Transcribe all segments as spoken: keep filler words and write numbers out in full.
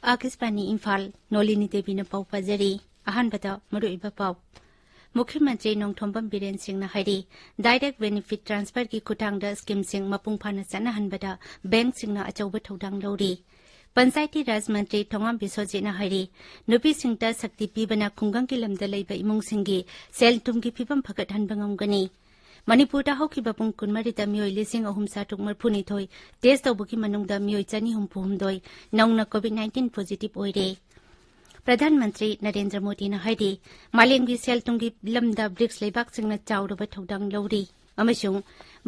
ꯑꯥꯀꯥꯁꯕꯥꯅꯤ ꯏꯝꯐꯥꯜ, ꯅꯣꯂꯤꯅꯤ ꯗꯦꯕꯤꯅ ꯄꯥꯎ ꯄꯥꯖꯔꯤ꯫ ꯑꯍꯥꯟꯕꯗ ꯃꯔꯨꯑꯣꯏꯕ ꯄꯥꯎ꯫ ꯃꯨꯈ꯭ꯌ ꯃꯟꯇ꯭ꯔꯤ ꯅꯣꯡꯊꯣꯝꯕꯝ ꯕꯤꯔꯦꯟ ꯁꯤꯡꯅ ꯍꯥꯏꯔꯤ, ꯗꯥꯏꯔꯦꯛ ꯕꯦꯅꯤꯐꯤꯠ ꯇ꯭ꯔꯥꯟꯁꯐꯔꯒꯤ ꯈꯨꯠꯊꯥꯡꯗ ꯁ꯭ꯀꯤꯝꯁꯤꯡ ꯃꯄꯨꯡ ꯐꯥꯅ ꯆꯠꯅꯍꯟꯕꯗ ꯕꯦꯡꯛꯁꯤꯡꯅ ꯑꯆꯧꯕ ꯊꯧꯗꯥꯡ ꯂꯧꯔꯤ꯫ ꯄꯟꯆꯥꯌꯇꯤ ꯔꯥꯖ ꯃꯟꯇ꯭ꯔꯤ ꯊꯣꯉꯥꯝ ꯕꯤꯁ꯭ꯋꯖꯤꯠꯅ ꯍꯥꯏꯔꯤ, ꯅꯨꯄꯤꯁꯤꯡꯗ ꯁꯛꯇꯤ ꯄꯤꯕꯅ ꯈꯨꯡꯒꯪꯒꯤ ꯂꯝꯗ ꯂꯩꯕ ꯏꯃꯨꯡꯁꯤꯡꯒꯤ ꯁꯦꯜ ꯊꯨꯝꯒꯤ ꯐꯤꯕꯝ ꯐꯒꯠꯍꯟꯕ ꯉꯝꯒꯅꯤ꯫ ꯃꯅꯤꯄꯨꯔꯗ ꯍꯧꯈꯤꯕ ꯄꯨꯡ ꯀꯨꯟꯃꯔꯤꯗ ꯃꯤꯑꯣꯏ ꯂꯤꯁꯤꯡ ꯑꯍꯨꯝ ꯆꯥꯇ꯭ꯔꯨꯛ ꯃꯔꯤꯐꯨꯅꯤꯊꯣꯏ ꯇꯦꯁ ꯇꯧꯕꯒꯤ ꯃꯅꯨꯡꯗ ꯃꯤꯑꯣꯏ ꯆꯅꯤ ꯍꯨꯝꯐꯨ ꯍꯨꯝꯗꯣꯏ ꯅꯧꯅ ꯀꯣꯚꯤꯗ ꯅꯥꯏꯟꯇꯤꯟ ꯄꯣꯖꯤꯇꯤꯚ ꯑꯣꯏꯔꯦ꯫ ꯄ꯭ꯔꯙꯥꯟ ꯃꯟꯇ꯭ꯔꯤ ꯅꯔꯦꯟꯗ꯭ꯔ ꯃꯣꯗꯤꯅ ꯍꯥꯏꯔꯤ, ꯃꯥꯂꯦꯝꯒꯤ ꯁꯦꯜ ꯊꯨꯝꯒꯤ ꯂꯝꯗ ꯕ꯭ꯔꯤꯛꯁ ꯂꯩꯕꯥꯛꯁꯤꯡꯅ ꯆꯥꯎꯔꯕ ꯊꯧꯗꯥꯡ ꯂꯧꯔꯤ ꯑꯃꯁꯨꯡ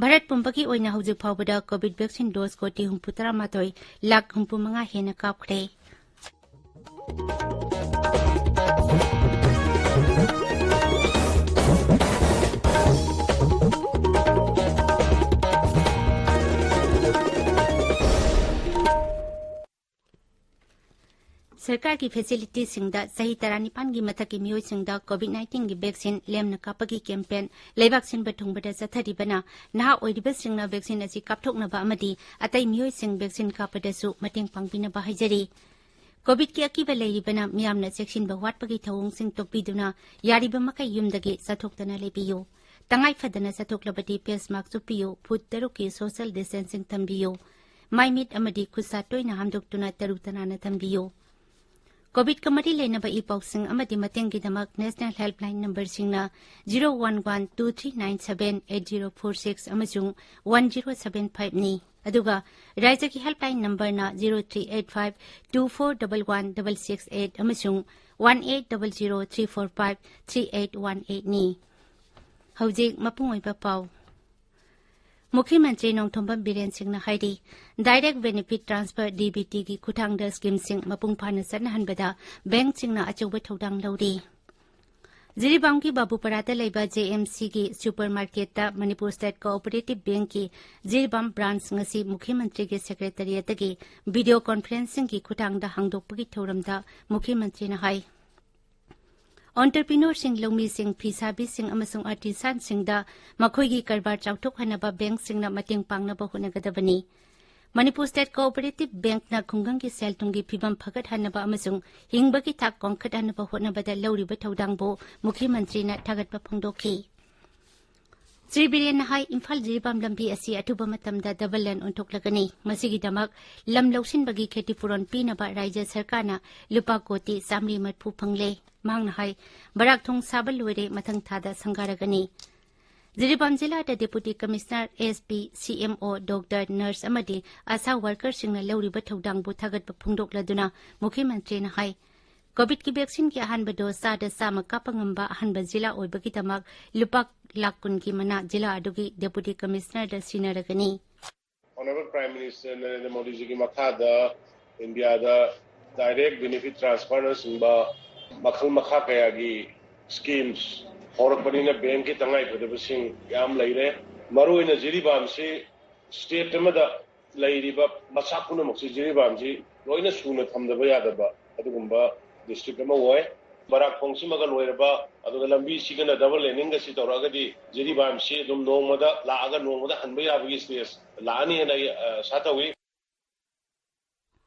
ꯚꯥꯔꯠ ꯄꯨꯝꯕꯒꯤ ꯑꯣꯏꯅ ꯍꯧꯖꯤꯛ ꯐꯥꯎꯕꯗ ꯀꯣꯚꯤꯗ ꯚꯦꯛꯁꯤꯟ ꯗꯣꯁ ꯀꯣꯇꯤ ꯍꯨꯝꯐꯨ ꯇꯔꯥꯃꯥꯊꯣꯏ ꯂꯥꯈ ꯍꯨꯝꯐꯨ ꯃꯉꯥ ꯍꯦꯟꯅ ꯀꯥꯞꯈ꯭ꯔꯦ꯫ ꯁꯔꯀꯥꯔꯒꯤ ꯐꯦꯁꯤꯂꯤꯇꯤꯁꯤꯡꯗ ꯆꯍꯤ ꯇꯔꯥꯅꯤꯄꯥꯟꯒꯤ ꯃꯊꯛꯀꯤ ꯃꯤꯑꯣꯏꯁꯤꯡꯗ ꯀꯣꯚꯤꯗ ꯅꯥꯏꯟꯇꯤꯟꯒꯤ ꯚꯦꯛꯁꯤꯟ ꯂꯦꯝꯅ ꯀꯥꯞꯄꯒꯤ ꯀꯦꯝꯄꯦꯟ ꯂꯩꯕꯥꯛ ꯁꯤꯟꯕ ꯊꯨꯡꯕꯗ ꯆꯠꯊꯔꯤꯕꯅ ꯅꯍꯥ ꯑꯣꯏꯔꯤꯕꯁꯤꯡꯅ ꯚꯦꯛꯁꯤꯟ ꯑꯁꯤ ꯀꯥꯞꯊꯣꯛꯅꯕ ꯑꯃꯗꯤ ꯑꯇꯩ ꯃꯤꯑꯣꯏꯁꯤꯡ ꯚꯦꯛꯁꯤꯟ ꯀꯥꯞꯄꯗꯁꯨ ꯃꯇꯦꯡ ꯄꯥꯡꯕꯤꯅꯕ ꯍꯥꯏꯖꯔꯤ꯫ ꯀꯣꯚꯤꯗꯀꯤ ꯑꯀꯤꯕ ꯂꯩꯔꯤꯕꯅ ꯃꯤꯌꯥꯝꯅ ꯆꯦꯛꯁꯤꯟꯕ ꯋꯥꯠꯄꯒꯤ ꯊꯧꯑꯣꯡꯁꯤꯡ ꯇꯣꯛꯄꯤꯗꯨꯅ ꯌꯥꯔꯤꯕ ꯃꯈꯩ ꯌꯨꯝꯗꯒꯤ ꯆꯠꯊꯣꯛꯇꯅ ꯂꯩꯕꯤꯌꯨ꯫ ꯇꯉꯥꯏ ꯐꯗꯅ ꯆꯠꯊꯣꯛꯂꯕꯗꯤ ꯐꯦꯁ ꯃꯥꯁꯛ ꯎꯞꯄꯤꯌꯨ, ꯐꯨꯠ ꯇꯔꯨꯛꯀꯤ ꯁꯣꯁꯤꯌꯦꯜ ꯗꯤꯁꯇꯦꯟꯁꯤꯡ ꯊꯝꯕꯤꯌꯨ꯫ ꯃꯥꯏ ꯃꯤꯠ ꯑꯃꯗꯤ ꯈꯨꯠ ꯁꯥ ꯇꯣꯏꯅ ꯍꯥꯝꯗꯣꯛꯇꯨꯅ ꯇꯔꯨ ꯇꯅꯥꯟꯅ ꯊꯝꯕꯤꯌꯨ꯫ ꯀꯣꯚꯤꯗꯀ ꯃꯔꯤ ꯂꯩꯅꯕ ꯏ ꯄꯥꯎꯁꯤꯡ ꯑꯃꯗꯤ ꯃꯇꯦꯡꯒꯤꯗꯃꯛ ꯅꯦꯁꯅꯦꯜ ꯍꯦꯜꯞꯂꯥꯏꯟ ꯅꯝꯕꯔꯁꯤꯡꯅ zero one one two three nine seven eight zero four six ꯑꯃꯁꯨꯡ ꯋꯥꯟ ꯖꯤꯔꯣ ꯁꯚꯦꯟ ꯐꯥꯏꯚꯅꯤ꯫ ꯑꯗꯨꯒ ꯔꯥꯖ꯭ꯌꯒꯤ ꯍꯦꯜꯞꯂꯥꯏꯟ ꯅꯝꯕꯔꯅ zero three eight five two four double one double six eight ꯑꯃꯁꯨꯡ one eight double zero three four five three eight one ꯑꯩꯠꯅꯤ꯫ ꯍꯧꯖꯤꯛ ꯃꯄꯨꯡ ꯑꯣꯏꯕ ꯄꯥꯎ꯫ ꯃꯨꯈ꯭ꯌ ꯃꯟꯇ꯭ꯔꯤ ꯅꯣꯡꯊꯣꯝꯕꯝ ꯕꯤꯔꯦꯟ ꯁꯤꯡꯅ ꯍꯥꯏꯔꯤ, ꯗꯥꯏꯔꯦꯛ ꯕꯦꯅꯤꯐꯤꯠ ꯇ꯭ꯔꯥꯟꯁꯐꯔ, ꯗꯤꯕꯤꯇꯤꯒꯤ ꯈꯨꯠꯊꯥꯡꯗ ꯁ꯭ꯀꯤꯝꯁꯤꯡ ꯃꯄꯨꯡ ꯐꯥꯅ ꯆꯠꯅꯍꯟꯕꯗ ꯕꯦꯡꯛꯁꯤꯡꯅ ꯑꯆꯧꯕ ꯊꯧꯗꯥꯡ ꯂꯧꯔꯤ꯫ ꯖꯤꯔꯤꯕꯥꯝꯒꯤ ꯕꯥꯕꯨꯄꯥꯔꯥꯗ ꯂꯩꯕ ꯖꯦ ꯑꯦꯝ ꯁꯤꯒꯤ ꯁꯨꯄꯔ ꯃꯥꯔꯀꯦꯠꯇ ꯃꯅꯤꯄꯨꯔ ꯁ꯭ꯇꯦꯠ ꯀꯣꯑꯣꯄꯔꯦꯇꯤꯚ ꯕꯦꯡꯛꯀꯤ ꯖꯤꯔꯤꯕꯥꯝ ꯕ꯭ꯔꯥꯟꯆ ꯉꯁꯤ ꯃꯨꯈ꯭ꯌ ꯃꯟꯇ꯭ꯔꯤꯒꯤ ꯁꯦꯀ꯭ꯔꯦꯇꯔꯤꯌꯦꯠꯇꯒꯤ ꯚꯤꯗꯤꯑꯣ ꯀꯣꯟꯐꯔꯦꯟꯁꯤꯡꯒꯤ ꯈꯨꯠꯊꯥꯡꯗ ꯍꯥꯡꯗꯣꯛꯄꯒꯤ ꯊꯧꯔꯝꯗ ꯃꯨꯈ꯭ꯌ ꯃꯟꯇ꯭ꯔꯤꯅ ꯍꯥꯏ, ꯑꯣꯟꯇꯔꯄ꯭ꯔꯤꯅꯣꯔꯁꯤꯡ, ꯂꯧꯃꯤꯁꯤꯡ, ꯐꯤ ꯁꯥꯕꯤꯁꯤꯡ ꯑꯃꯁꯨꯡ ꯑꯥꯔꯇꯤꯁꯥꯟꯁꯤꯡꯗ ꯃꯈꯣꯏꯒꯤ ꯀꯔꯕꯥꯔ ꯆꯥꯎꯊꯣꯛꯍꯟꯅꯕ ꯕꯦꯡꯛꯁꯤꯡꯅ ꯃꯇꯦꯡ ꯄꯥꯡꯅꯕ ꯍꯣꯠꯅꯒꯗꯕꯅꯤ꯫ ꯃꯅꯤꯄꯨꯔ ꯁ꯭ꯇꯦꯠ ꯀꯣꯑꯣꯄꯔꯦꯇꯤꯚ ꯕꯦꯡꯛꯅ ꯈꯨꯡꯒꯪꯒꯤ ꯁꯦꯜ ꯊꯨꯝꯒꯤ ꯐꯤꯕꯝ ꯐꯒꯠꯍꯟꯅꯕ ꯑꯃꯁꯨꯡ ꯍꯤꯡꯕꯒꯤ ꯊꯥꯛ ꯋꯥꯡꯈꯠꯍꯟꯅꯕ ꯍꯣꯠꯅꯕꯗ ꯂꯧꯔꯤꯕ ꯊꯧꯗꯥꯡꯕꯨ ꯃꯨꯈ꯭ꯌ ꯃꯟꯇ꯭ꯔꯤꯅ ꯊꯥꯒꯠꯄ ꯐꯣꯡꯗꯣꯛꯈꯤ꯫ ꯁ꯭ꯔꯤ ꯕꯤꯔꯦꯟꯅ ꯍꯥꯏ, ꯏꯝꯐꯥꯜ ꯖꯤꯔꯤꯕꯥꯝ ꯂꯝꯕꯤ ꯑꯁꯤ ꯑꯊꯨꯕ ꯃꯇꯝꯗ ꯗꯕꯜ ꯂꯦꯟ ꯑꯣꯟꯊꯣꯛꯂꯒꯅꯤ꯫ ꯃꯁꯤꯒꯤꯗꯃꯛ ꯂꯝ ꯂꯧꯁꯤꯟꯕꯒꯤ ꯈꯦꯇꯤꯄꯨꯔꯣꯟ ꯄꯤꯅꯕ ꯔꯥꯏꯖ꯭ꯌ ꯁꯔꯀꯥꯔꯅ ꯂꯨꯄꯥ ꯀꯣꯇꯤ ꯆꯥꯃꯔꯤ ꯃꯔꯤꯐꯨ ꯐꯪꯂꯦ꯫ ꯃꯍꯥꯛꯅ ꯍꯥꯏ, ꯕꯔꯥꯛ ꯊꯣꯡ ꯁꯥꯕ ꯂꯣꯏꯔꯦ, ꯃꯊꯪ ꯊꯥꯗ ꯁꯪꯒꯥꯔꯒꯅꯤ꯫ ꯖꯤꯔꯤꯕꯥꯝ ꯖꯤꯂꯥꯗ ꯗꯦꯄꯨꯇꯤ ꯀꯃꯤꯁꯅꯔ, ꯑꯦꯁ ꯄꯤ, ꯁꯤ ꯑꯦꯝ ꯑꯣ, ꯗꯣꯛꯇꯔ, ꯅꯔꯁ ꯑꯃꯗꯤ ꯑꯁꯥ ꯋꯥꯔꯀꯔꯁꯤꯡꯅ ꯂꯧꯔꯤꯕ ꯊꯧꯗꯥꯡꯕꯨ ꯊꯥꯒꯠꯄ ꯐꯣꯡꯗꯣꯛꯂꯗꯨꯅ ꯃꯨꯈ꯭ꯌ ꯃꯟꯇ꯭ꯔꯤꯅ ꯍꯥꯏ, ꯀꯣꯚꯤꯗꯀꯤ ꯚꯦꯛꯁꯤꯟꯒꯤ ꯑꯍꯥꯟꯕ ꯗꯣꯁ ꯆꯥꯗ ꯆꯥꯝꯃ ꯀꯥꯞꯄ ꯉꯝꯕ ꯑꯍꯥꯟꯕ ꯖꯤꯂꯥ ꯑꯣꯏꯕꯒꯤꯗꯃꯛ ꯂꯨꯄꯥ ꯂꯥꯈ ꯀꯨꯟꯒꯤ ꯃꯅꯥ ꯖꯤꯂꯥ ꯑꯗꯨꯒꯤ ꯗꯦꯄꯨꯇꯤ ꯀꯃꯤꯁꯅꯔꯗ ꯁꯤꯟꯅꯔꯒꯅꯤ꯫ ꯑꯣꯅꯔꯦꯕꯜ ꯄ꯭ꯔꯥꯏꯝ ꯃꯤꯅꯤꯁꯇꯔ ꯅꯔꯦꯟꯗ꯭ꯔ ꯃꯣꯗꯤꯖꯤꯒꯤ ꯃꯈꯥꯗ ꯏꯟꯗꯤꯌꯥꯗ ꯗꯥꯏꯔꯦꯛ ꯕꯦꯅꯤꯐꯤꯠ ꯇ꯭ꯔꯥꯟꯁꯐꯔꯅꯆꯤꯡꯕ ꯃꯈꯜ ꯃꯈꯥ ꯀꯌꯥꯒꯤ ꯁ꯭ꯀꯤꯝꯁ ꯍꯧꯔꯛꯄꯅꯤꯅ ꯕꯦꯡꯛꯀꯤ ꯇꯉꯥꯏꯐꯗꯕꯁꯤꯡ ꯌꯥꯝ ꯂꯩꯔꯦ꯫ ꯃꯔꯨꯑꯣꯏꯅ ꯖꯤꯔꯤꯕꯥꯝꯁꯤ ꯁ꯭ꯇꯦꯠ ꯑꯃꯗ ꯂꯩꯔꯤꯕ ꯃꯆꯥꯛ ꯄꯨꯝꯅꯃꯛꯁꯤ ꯖꯤꯔꯤꯕꯥꯝꯁꯤ ꯂꯣꯏꯅ ꯁꯨꯅ ꯊꯝꯗꯕ ꯌꯥꯗꯕ ꯑꯗꯨꯒꯨꯝꯕ ꯗꯤꯁꯇ꯭ꯔꯤꯛ ꯑꯃ ꯑꯣꯏ꯫ ꯕꯔꯥꯛ ꯈꯣꯡꯁꯤꯃꯒ ꯂꯣꯏꯔꯕ, ꯑꯗꯨꯒ ꯂꯝꯕꯤꯁꯤꯒꯅ ꯗꯕꯜ ꯂꯦꯅꯤꯡꯒꯁꯤ ꯇꯧꯔꯛꯑꯒꯗꯤ ꯖꯤꯔꯤꯕꯥꯝꯁꯤ ꯑꯗꯨꯝ ꯅꯣꯡꯃꯗ ꯂꯥꯛꯑꯒ ꯅꯣꯡꯃꯗ ꯍꯟꯕ ꯌꯥꯕꯒꯤ ꯁ꯭ꯇꯦꯖ ꯂꯥꯛꯑꯅꯤ ꯍꯥꯏꯅ ꯑꯩ, ꯑ, ꯑꯥꯁꯥ ꯇꯧꯏ꯫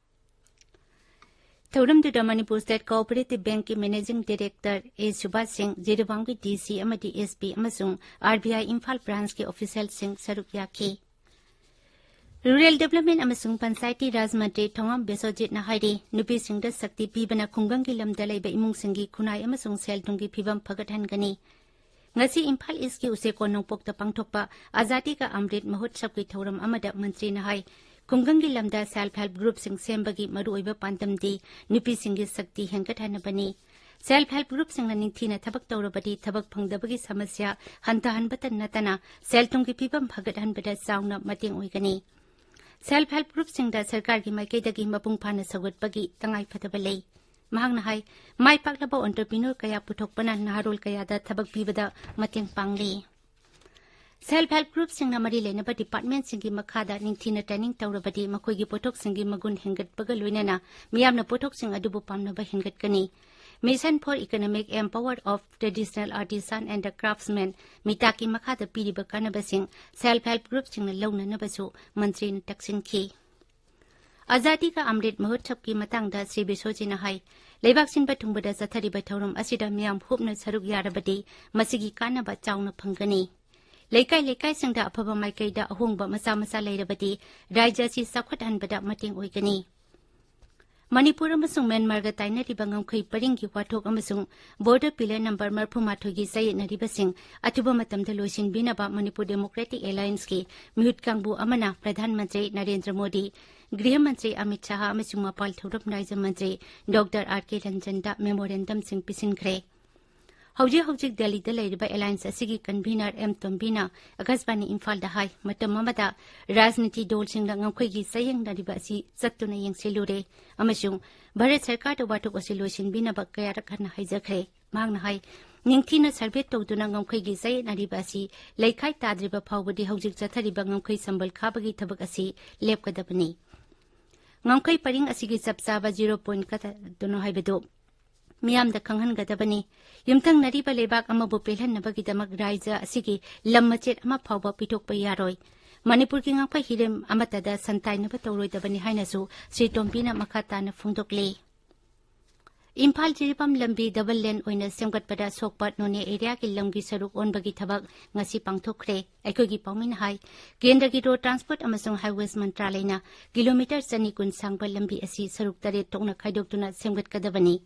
ꯊꯧꯔꯝꯗꯨꯗ ꯃꯅꯤꯄꯨꯔ ꯁ꯭ꯇꯦꯠ ꯀꯣꯑꯣꯄꯔꯦꯇꯤꯚ ꯕꯦꯡꯛꯀꯤ ꯃꯦꯅꯦꯖꯤꯡ ꯗꯥꯏꯔꯦꯛꯇꯔ ꯑꯦ ꯁꯨꯕꯥꯁ ꯁꯤꯡ, ꯖꯤꯔꯤꯕꯥꯝꯒꯤ ꯗꯤ ꯁꯤ ꯑꯃꯗꯤ ꯑꯦꯁ ꯄꯤ ꯑꯃꯁꯨꯡ ꯑꯥꯔ ꯕꯤ ꯑꯥꯏ ꯏꯝꯐꯥꯜ ꯕ꯭ꯔꯥꯟꯁꯀꯤ ꯑꯣꯐꯤꯁꯤꯌꯦꯜꯁꯤꯡ ꯁꯔꯨꯛ ꯌꯥꯈꯤ꯫ ꯔꯨꯔꯦꯜ ꯗꯤꯕ꯭ꯂꯞꯃꯦꯟ ꯑꯃꯁꯨꯡ ꯄꯟꯆꯥꯌꯇꯤ ꯔꯥꯖ ꯃꯟꯇ꯭ꯔꯤ ꯊꯣꯉꯥꯝ ꯕꯤꯁ꯭ꯋꯖꯤꯠꯅ ꯍꯥꯏꯔꯤ, ꯅꯨꯄꯤꯁꯤꯡꯗ ꯁꯛꯇꯤ ꯄꯤꯕꯅ ꯈꯨꯡꯒꯪꯒꯤ ꯂꯝꯗ ꯂꯩꯕ ꯏꯃꯨꯡꯁꯤꯡꯒꯤ ꯈꯨꯟꯅꯥꯏ ꯑꯃꯁꯨꯡ ꯁꯦꯜ ꯊꯨꯝꯒꯤ ꯐꯤꯕꯝ ꯐꯒꯠꯍꯟꯒꯅꯤ꯫ ꯉꯁꯤ ꯏꯝꯐꯥꯜ ꯏꯁ꯭ꯠꯀꯤ ꯎꯆꯦꯀꯣꯟ ꯅꯣꯡꯄꯣꯛꯇ ꯄꯥꯡꯊꯣꯛꯄ ꯑꯖꯥꯗꯤ ꯀꯥ ꯑꯃ꯭ꯔꯤꯠ ꯃꯍꯣꯠꯁꯕꯀꯤ ꯊꯧꯔꯝ ꯑꯃꯗ ꯃꯟꯇ꯭ꯔꯤꯅ ꯍꯥꯏ, ꯈꯨꯡꯒꯪꯒꯤ ꯂꯝꯗ ꯁꯦꯜꯐ ꯍꯦꯜꯞ ꯒ꯭ꯔꯨꯞꯁꯤꯡ ꯁꯦꯝꯕꯒꯤ ꯃꯔꯨꯑꯣꯏꯕ ꯄꯥꯟꯗꯝꯗꯤ ꯅꯨꯄꯤꯁꯤꯡꯒꯤ ꯁꯛꯇꯤ ꯍꯦꯟꯒꯠꯍꯟꯅꯕꯅꯤ꯫ ꯁꯦꯜꯐ ꯍꯦꯜꯞ ꯒ꯭ꯔꯨꯞꯁꯤꯡꯅ ꯅꯤꯡꯊꯤꯅ ꯊꯕꯛ ꯇꯧꯔꯕꯗꯤ ꯊꯕꯛ ꯐꯪꯗꯕꯒꯤ ꯁꯃꯁ꯭ꯌꯥ ꯍꯟꯊꯍꯟꯕꯇ ꯅꯠꯇꯅ ꯁꯦꯜ ꯊꯨꯝꯒꯤ ꯐꯤꯕꯝ ꯐꯒꯠꯍꯟꯕꯗ ꯆꯥꯎꯅ ꯃꯇꯦꯡ ꯑꯣꯏꯒꯅꯤ꯫ ꯁꯦꯜꯐ ꯍꯦꯜꯞ ꯒ꯭ꯔꯨꯞꯁꯤꯡꯗ ꯁꯔꯀꯥꯔꯒꯤ ꯃꯥꯏꯀꯩꯗꯒꯤ ꯃꯄꯨꯡ ꯐꯥꯅ ꯁꯧꯒꯠꯄꯒꯤ ꯇꯉꯥꯏꯐꯗꯕ ꯂꯩ꯫ ꯃꯍꯥꯛꯅ ꯍꯥꯏ, ꯃꯥꯏ ꯄꯥꯛꯂꯕ ꯑꯣꯟꯇꯔꯄ꯭ꯔꯤꯅ꯭ꯌꯣꯔ ꯀꯌꯥ ꯄꯨꯊꯣꯛꯄꯅ ꯅꯍꯥꯔꯣꯜ ꯀꯌꯥꯗ ꯊꯕꯛ ꯄꯤꯕꯗ ꯃꯇꯦꯡ ꯄꯥꯡꯂꯤ꯫ ꯁꯦꯜꯐ ꯍꯦꯜꯞ ꯒ꯭ꯔꯨꯞꯁꯤꯡꯅ ꯃꯔꯤ ꯂꯩꯅꯕ ꯗꯤꯄꯥꯔꯠꯃꯦꯟꯠꯁꯤꯡꯒꯤ ꯃꯈꯥꯗ ꯅꯤꯡꯊꯤꯅ ꯇ꯭ꯔꯦꯅꯤꯡ ꯇꯧꯔꯕꯗꯤ ꯃꯈꯣꯏꯒꯤ ꯄꯣꯠꯊꯣꯛꯁꯤꯡꯒꯤ ꯃꯒꯨꯟ ꯍꯦꯟꯒꯠꯄꯒ ꯂꯣꯏꯅꯅ ꯃꯤꯌꯥꯝꯅ ꯄꯣꯠꯊꯣꯛꯁꯤꯡ ꯑꯗꯨꯕꯨ ꯄꯥꯝꯅꯕ ꯍꯦꯟꯒꯠꯀꯅꯤ꯫ Mission for Economic Empower of Traditional Artisan and the Craftsmen ꯃꯤꯇꯥꯛꯀꯤ ꯃꯈꯥꯗ ꯄꯤꯔꯤꯕ ꯀꯥꯟꯅꯕꯁꯤꯡ self help groupꯁꯤꯡꯅ ꯂꯧꯅꯅꯕꯁꯨ ꯃꯟꯇ꯭ꯔꯤꯅ ꯇꯛꯁꯤꯟꯈꯤ꯫ ꯑꯖꯥꯗꯤ ꯀꯥ ꯑꯃ꯭ꯔꯤꯠ ꯃꯍꯣꯠꯁꯕꯀꯤ ꯃꯇꯥꯡꯗ ꯁ꯭ꯔꯤ ꯕꯤꯁꯣꯖꯤꯅ ꯍꯥꯏ, ꯂꯩꯕꯥꯛ ꯁꯤꯟꯕ ꯊꯨꯡꯕꯗ ꯆꯠꯊꯔꯤꯕ ꯊꯧꯔꯝ ꯑꯁꯤꯗ ꯃꯤꯌꯥꯝ ꯍꯨꯞꯅ ꯁꯔꯨꯛ ꯌꯥꯔꯕꯗꯤ ꯃꯁꯤꯒꯤ ꯀꯥꯟꯅꯕ ꯆꯥꯎꯅ ꯐꯪꯒꯅꯤ꯫ ꯂꯩꯀꯥꯏ ꯂꯩꯀꯥꯏꯁꯤꯡꯗ ꯑꯐꯕ ꯃꯥꯏꯀꯩꯗ ꯑꯍꯣꯡꯕ ꯃꯆꯥ ꯃꯆꯥ ꯂꯩꯔꯕꯗꯤ ꯔꯥꯖ꯭ꯌ ꯑꯁꯤ ꯆꯥꯎꯈꯠꯍꯟꯕꯗ ꯃꯇꯦꯡ ꯑꯣꯏꯒꯅꯤ꯫ ꯃꯅꯤꯄꯨꯔ ꯑꯃꯁꯨꯡ ꯃ꯭ꯌꯥꯟꯃꯥꯔꯒ ꯇꯥꯏꯅꯔꯤꯕ ꯉꯝꯈꯩ ꯄꯔꯤꯡꯒꯤ ꯋꯥꯊꯣꯛ ꯑꯃꯁꯨꯡ border pillar number ꯃꯔꯐꯨ ꯃꯥꯊꯣꯏꯒꯤ ꯆꯌꯦꯠꯅꯔꯤꯕꯁꯤꯡ ꯑꯊꯨꯕ ꯃꯇꯝꯗ ꯂꯣꯏꯁꯤꯟꯕꯤꯅꯕ ꯃꯅꯤꯄꯨꯔ Democratic Allianceꯀꯤ ꯃꯤꯍꯨꯠ ꯀꯥꯡꯕꯨ ꯑꯃꯅ ꯄ꯭ꯔꯙꯥꯟ ꯃꯟꯇ꯭ꯔꯤ ꯅꯔꯦꯟꯗ꯭ꯔ ꯃꯣꯗꯤ, ꯒ꯭ꯔꯤꯍ ꯃꯟꯇ꯭ꯔꯤ ꯑꯃꯤꯠ ꯁꯥꯍ ꯑꯃꯁꯨꯡ ꯃꯄꯥꯜ ꯊꯧꯔꯝ ꯔꯥꯖ꯭ꯌ ꯃꯟꯇ꯭ꯔꯤ ꯗꯣꯛꯇꯔ ꯑꯥꯔ ꯀꯦ ꯔꯟꯖꯟꯗ memorandumꯁꯤꯡ ꯄꯤꯁꯤꯟꯈ꯭ꯔꯦ꯫ ꯍꯧꯖꯤꯛ ꯍꯧꯖꯤꯛ ꯗꯦꯜꯂꯤꯗ ꯂꯩꯔꯤꯕ alliance ꯑꯁꯤꯒꯤ convener ꯑꯦꯝ ꯇꯣꯝꯕꯤꯅ ꯑꯀꯥꯁꯕꯥꯅꯤ ꯏꯝꯐꯥꯜꯗ ꯍꯥꯏ, ꯃꯇꯝ ꯑꯃꯗ ꯔꯥꯖꯅꯤꯇꯤ ꯗꯣꯜꯁꯤꯡꯅ ꯉꯝꯈꯩꯒꯤ ꯆꯌꯦꯡꯅꯔꯤꯕ ꯑꯁꯤ ꯆꯠꯇꯨꯅ ꯌꯦꯡꯁꯤꯜꯂꯨꯔꯦ ꯑꯃꯁꯨꯡ ꯚꯥꯔꯠ ꯁꯔꯀꯥꯔꯗ ꯋꯥꯊꯣꯛ ꯑꯁꯤ ꯂꯣꯏꯁꯤꯟꯕꯤꯅꯕ ꯀꯌꯥꯔꯛ ꯍꯟꯅ ꯍꯥꯏꯖꯈ꯭ꯔꯦ꯫ ꯃꯍꯥꯛꯅ ꯍꯥꯏ, ꯅꯤꯡꯊꯤꯅ survey ꯇꯧꯗꯨꯅ ꯉꯝꯈꯩꯒꯤ ꯆꯌꯦꯠꯅꯔꯤꯕ ꯑꯁꯤ ꯂꯩꯈꯥꯏ ꯇꯥꯗ꯭ꯔꯤꯕ ꯐꯥꯎꯕꯗꯤ ꯍꯧꯖꯤꯛ ꯆꯠꯊꯔꯤꯕ ꯉꯝꯈꯩ ꯁꯝꯕꯜ ꯈꯥꯕꯒꯤ ꯊꯕꯛ ꯑꯁꯤ ꯂꯦꯞꯀꯗꯕꯅꯤ꯫ ꯉꯝꯈꯩ ꯄꯔꯤꯡ ꯑꯁꯤꯒꯤ ꯆꯞ ꯆꯥꯕ zero point ꯀꯗꯥꯏꯗꯅꯣ ꯍꯥꯏꯕꯗꯨ ꯃꯤꯌꯥꯝꯗ ꯈꯪꯍꯟꯒꯗꯕꯅꯤ꯫ ꯌꯨꯝꯊꯪꯅꯔꯤꯕ ꯂꯩꯕꯥꯛ ꯑꯃꯕꯨ ꯄꯦꯜꯍꯟꯅꯕꯒꯤꯗꯃꯛ ꯔꯥꯖ꯭ꯌ ꯑꯁꯤꯒꯤ ꯂꯝ ꯃꯆꯦꯠ ꯑꯃ ꯐꯥꯎꯕ ꯄꯤꯊꯣꯛꯄ ꯌꯥꯔꯣꯏ꯫ ꯃꯅꯤꯄꯨꯔꯒꯤ ꯉꯝꯈꯩ ꯍꯤꯔꯝ ꯑꯃꯠꯇꯗ ꯁꯟꯇꯥꯏꯅꯕ ꯇꯧꯔꯣꯏꯗꯕꯅꯤ ꯍꯥꯏꯅꯁꯨ ꯁ꯭ꯔꯤ ꯇꯣꯝꯕꯤꯅ ꯃꯈꯥ ꯇꯥꯅ ꯐꯣꯡꯗꯣꯛꯂꯤ꯫ ꯏꯝꯐꯥꯜ ꯖꯤꯔꯤꯕꯥꯝ ꯂꯝꯕꯤ double lane ꯑꯣꯏꯅ ꯁꯦꯝꯒꯠꯄꯗ ꯁꯣꯛꯄ ꯅꯣꯅꯦ areaꯒꯤ ꯂꯝꯒꯤ ꯁꯔꯨꯛ ꯑꯣꯟꯕꯒꯤ ꯊꯕꯛ ꯉꯁꯤ ꯄꯥꯡꯊꯣꯛꯈ꯭ꯔꯦ꯫ ꯑꯩꯈꯣꯏꯒꯤ ꯄꯥꯎꯃꯤꯅ ꯍꯥꯏ, ꯀꯦꯟꯗ꯭ꯔꯒꯤ Road Transport ꯑꯃꯁꯨꯡ Highways ꯃꯟꯇ꯭ꯔꯥꯂꯌꯅ ꯀꯤꯂꯣꯃꯤꯇꯔ ꯆꯅꯤ ꯀꯨꯟ ꯁꯥꯡꯕ ꯂꯝꯕꯤ ꯑꯁꯤ ꯁꯔꯨꯛ ꯇꯔꯦꯠ ꯊꯣꯛꯅ ꯈꯥꯏꯗꯣꯛꯇꯨꯅ ꯁꯦꯝꯒꯠꯀꯗꯕꯅꯤ꯫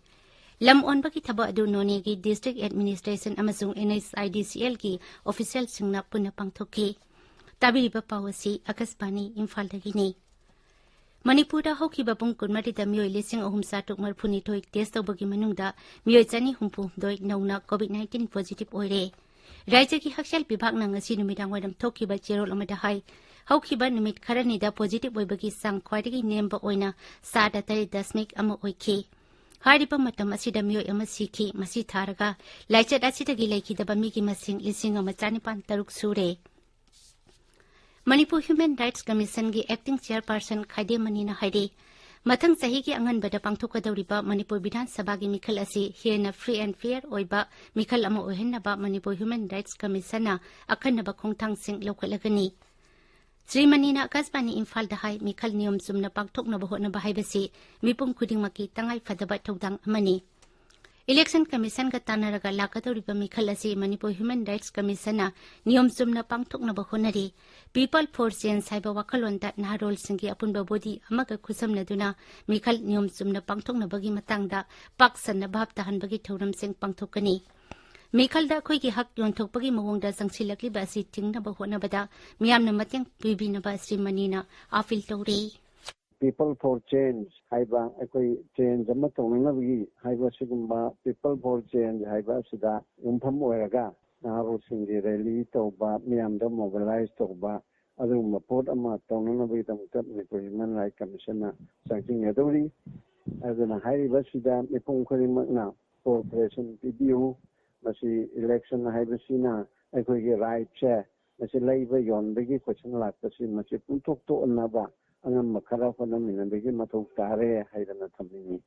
ꯂꯝ ꯑꯣꯟꯕꯒꯤ ꯊꯕꯛ ꯑꯗꯨ ꯅꯣꯅꯦꯒꯤ District Administration ꯑꯃꯁꯨꯡ NHIDCLꯒꯤ officialꯁꯤꯡꯅ ꯄꯨꯟꯅ ꯄꯥꯡꯊꯣꯛꯈꯤ꯫ ꯇꯥꯕꯤꯔꯤꯕ ꯄꯥꯎ ꯑꯁꯤ ꯑꯀꯥꯁꯕꯥꯅꯤ ꯏꯝꯐꯥꯜꯗꯒꯤꯅꯤ꯫ ꯃꯅꯤꯄꯨꯔꯗ ꯍꯧꯈꯤꯕ ꯄꯨꯡ ꯀꯨꯟꯃꯔꯤꯗ ꯃꯤꯑꯣꯏ ꯂꯤꯁꯤꯡ ꯑꯍꯨꯝ ꯆꯥꯇ꯭ꯔꯨꯛ ꯃꯔꯤꯐꯨꯅꯤꯊꯣꯏ test ꯇꯧꯕꯒꯤ ꯃꯅꯨꯡꯗ ꯃꯤꯑꯣꯏ ꯆꯅꯤ ꯍꯨꯝꯐꯨ ꯍꯨꯝꯗꯣꯏ ꯅꯧꯅ COVID nineteen positive ꯑꯣꯏꯔꯦ꯫ ꯔꯥꯖ꯭ꯌꯒꯤ ꯍꯛꯁꯦꯜ ꯕꯤꯚꯥꯒꯅ ꯉꯁꯤ ꯅꯨꯃꯤꯗꯥꯡꯋꯥꯏꯔꯝ ꯊꯣꯛꯈꯤꯕ ꯆꯦꯔꯣꯜ ꯑꯃꯗ ꯍꯥꯏ, ꯍꯧꯈꯤꯕ ꯅꯨꯃꯤꯠ ꯈꯔꯅꯤꯗ positive ꯑꯣꯏꯕꯒꯤ ꯆꯥꯡ ꯈ꯭ꯋꯥꯏꯗꯒꯤ ꯅꯦꯝꯕ ꯑꯣꯏꯅ ꯆꯥꯗ ꯇꯔꯦꯠ ꯗꯁꯃꯤꯛ ꯑꯃ ꯑꯣꯏꯈꯤ꯫ ꯍꯥꯏꯔꯤꯕ ꯃꯇꯝ ꯑꯁꯤꯗ ꯃꯤꯑꯣꯏ ꯑꯃ ꯁꯤꯈꯤ꯫ ꯃꯁꯤ ꯊꯥꯔꯒ ꯂꯥꯏꯆꯠ ꯑꯁꯤꯗꯒꯤ ꯂꯩꯈꯤꯗꯕ ꯃꯤꯒꯤ ꯃꯁꯤꯡ ꯂꯤꯁꯤꯡ ꯑꯃ ꯆꯥꯅꯤꯄꯥꯟ ꯇꯔꯨꯛ ꯁꯨꯔꯦ꯫ Manipur Human Rights Commissionꯒꯤ acting chairperson ꯈꯥꯏꯗꯦꯝ ꯃꯅꯤꯅ ꯍꯥꯏꯔꯤ, ꯃꯊꯪ ꯆꯍꯤꯒꯤ ꯑꯉꯟꯕꯗ ꯄꯥꯡꯊꯣꯛꯀꯗꯧꯔꯤꯕ ꯃꯅꯤꯄꯨꯔ ꯕꯤꯙꯥꯟ ꯁꯚꯥꯒꯤ ꯃꯤꯈꯜ ꯑꯁꯤ ꯍꯦꯟꯅ free and fair ꯑꯣꯏꯕ ꯃꯤꯈꯜ ꯑꯃ ꯑꯣꯏꯍꯟꯅꯕ ꯃꯅꯤꯄꯨꯔ Human Rights Commissionꯅ ꯑꯈꯟꯅꯕ ꯈꯣꯡꯊꯥꯡꯁꯤꯡ ꯂꯧꯈꯠꯂꯒꯅꯤ꯫ ꯁ꯭ꯔꯤ ꯃꯅꯤꯅ ꯑꯀꯥꯁꯕꯥꯅꯤ ꯏꯝꯐꯥꯜꯗ ꯍꯥꯏ, ꯃꯤꯈꯜ ꯅꯤꯌꯣꯝ ꯆꯨꯝꯅ ꯄꯥꯡꯊꯣꯛꯅꯕ ꯍꯣꯠꯅꯕ ꯍꯥꯏꯕꯁꯤ ꯃꯤꯄꯨꯝ ꯈꯨꯗꯤꯡꯃꯛꯀꯤ ꯇꯉꯥꯏ ꯐꯗꯕ ꯊꯧꯗꯥꯡ ꯑꯃꯅꯤ꯫ Election Commissionꯒ ꯇꯥꯟꯅꯔꯒ ꯂꯥꯛꯀꯗꯧꯔꯤꯕ ꯃꯤꯈꯜ ꯑꯁꯤ ꯃꯅꯤꯄꯨꯔ Human Rights Commissionꯅ ꯅꯤꯌꯣꯝ ꯆꯨꯝꯅ ꯄꯥꯡꯊꯣꯛꯅꯕ ꯍꯣꯠꯅꯔꯤ꯫ People for Change ꯍꯥꯏꯕ ꯋꯥꯈꯜꯂꯣꯟꯗ ꯅꯍꯥꯔꯣꯜꯁꯤꯡꯒꯤ ꯑꯄꯨꯟꯕ body ꯑꯃꯒ ꯈꯨꯠꯁꯝꯅꯗꯨꯅ ꯃꯤꯈꯜ ꯅꯤꯌꯣꯝ ꯆꯨꯝꯅ ꯄꯥꯡꯊꯣꯛꯅꯕꯒꯤ ꯃꯇꯥꯡꯗ ꯄꯥꯛ ꯁꯟꯅ ꯚꯥꯞ ꯇꯥꯍꯟꯕꯒꯤ ꯊꯧꯔꯝꯁꯤꯡ ꯄꯥꯡꯊꯣꯛꯀꯅꯤ꯫ ꯃꯤꯈꯜꯗ ꯑꯩꯈꯣꯏꯒꯤ ꯍꯛ ꯌꯣꯟꯊꯣꯛꯄꯒꯤ ꯃꯑꯣꯡꯗ ꯆꯪꯁꯤꯜꯂꯛꯂꯤꯕ ꯑꯁꯤ ꯊꯤꯡꯅꯕ ꯍꯣꯠꯅꯕꯗ ꯃꯤꯌꯥꯝꯅ ꯃꯇꯦꯡ ꯄꯤꯕꯤꯅꯕ ꯁ꯭ꯔꯤ ꯃꯅꯤꯅ appeal ꯇꯧꯔꯤ꯫ People for Change ꯍꯥꯏꯕ, ꯑꯩꯈꯣꯏ change ꯑꯃ ꯇꯧꯅꯅꯕꯒꯤ ꯍꯥꯏꯕ, ꯑꯁꯤꯒꯨꯝꯕ People for Change ꯍꯥꯏꯕ ꯑꯁꯤꯗ ꯌꯨꯝꯐꯝ ꯑꯣꯏꯔꯒ ꯅꯍꯥꯔꯣꯜꯁꯤꯡꯒꯤ rally ꯇꯧꯕ, ꯃꯤꯌꯥꯝꯗ mobilize ꯇꯧꯕ, ꯑꯗꯨꯒꯨꯝꯕ ꯄꯣꯠ ꯑꯃ ꯇꯧꯅꯅꯕꯒꯤꯗꯃꯛꯇ ꯃꯅꯤꯄꯨꯔ Human Rights Commissionꯅ ꯆꯪꯁꯤꯟꯒꯗꯧꯔꯤ꯫ ꯑꯗꯨꯅ ꯍꯥꯏꯔꯤꯕꯁꯤꯗ ꯃꯤꯄꯨꯝ ꯈꯨꯗꯤꯡꯃꯛꯅ cooperation ꯄꯤꯕꯤꯌꯨ꯫ ꯃꯁꯤ election ꯍꯥꯏꯕꯁꯤꯅ ꯑꯩꯈꯣꯏꯒꯤ rightꯁꯦ, ꯃꯁꯤ ꯂꯩꯕ ꯌꯣꯟꯕꯒꯤ question ꯂꯥꯛꯄꯁꯤ, ꯃꯁꯤ ꯄꯨꯡꯇꯣꯛ ꯇꯣꯛꯅꯕ ꯑꯉꯝꯕ ꯈꯔ ꯍꯣꯠꯅꯃꯤꯟꯅꯕꯒꯤ ꯃꯊꯧ ꯇꯥꯔꯦ ꯍꯥꯏꯗꯅ ꯊꯝꯅꯤꯡꯏ꯫